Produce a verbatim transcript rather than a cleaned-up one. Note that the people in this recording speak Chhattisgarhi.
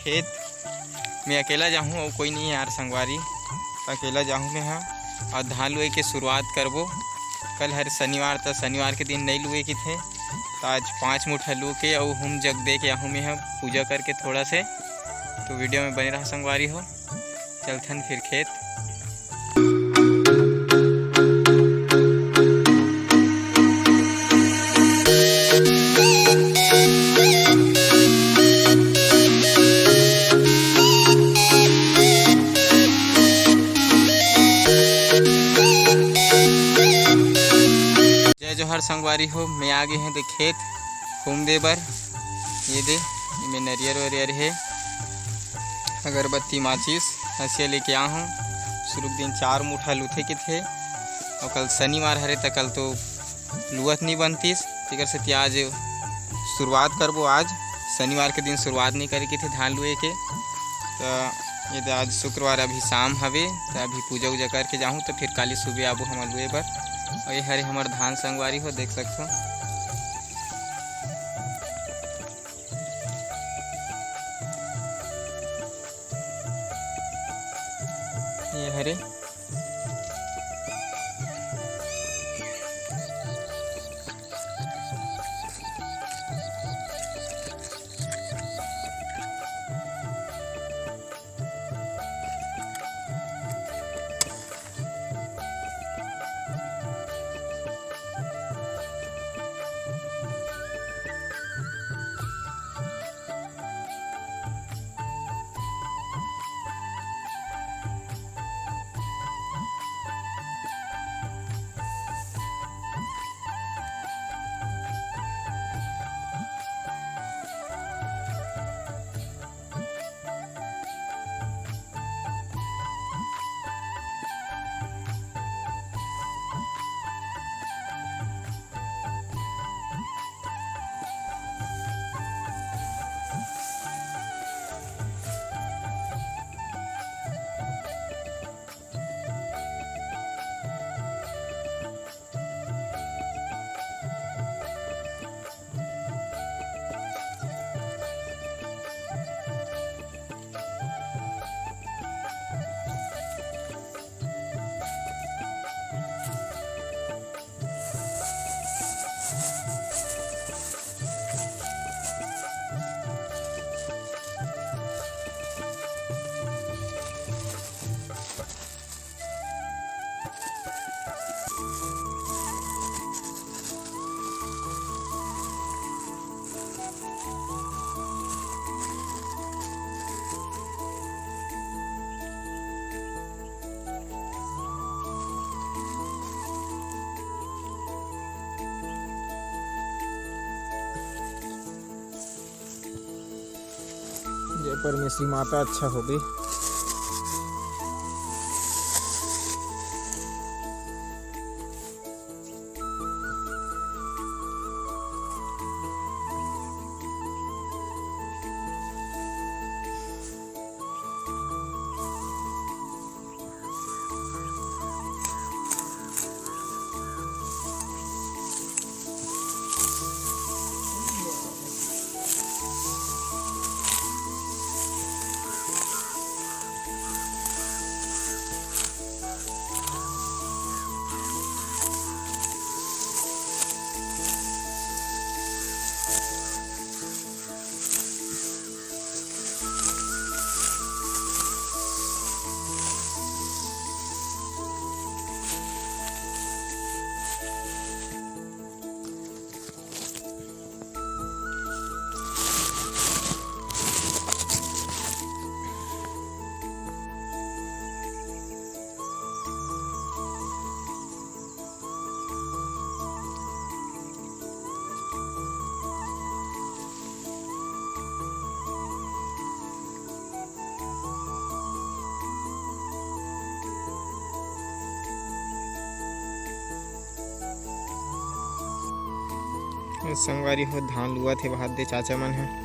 खेत में अकेला जाहूँ अउ कोई नहीं है यार संगवारी, त अकेला जाहूँ मैं ह। अउ धान लुए के शुरुआत करबो। कल हर शनिवार, त शनिवार के दिन नहीं लुए किथे, त आज पाँच मुठा लू के अउ हुम जग दे के आहूँ मैं ह पूजा करके थोड़ा से। तो वीडियो में बने रहा संगवारी हो, चलथन फिर खेत। जय जोहार संगवारी हो, मैं आ गे हूँ दे खेत घूम दे बर। ये दे, एमे नरियर वरियर हे, अगरबत्ती माचिस हंसिया लेके आ हूँ। शुरू के दिन चार मुठा लुथे के थे, अउ कल शनिवार हरे त कल तो लुअत नहीं बनतीस, तेकर सेती आज शुरुआत करबो। आज शनिवार के दिन शुरुआत नहीं करे के थे धान लुए के। त ये दे आज शुक्रवार, अभी शाम हवे, त अभी पूजा उजा करके जाहूँ, त फिर काली सुबह आबो हमर लुए बर। अउ ये हरे हमर धान संगवारी हो, देख सकथो। ये हरे। जय परमेश्वरी माता, अच्छा होबे। संगवारी हो, धान लुवत हे, भात दे चाचा मन ह।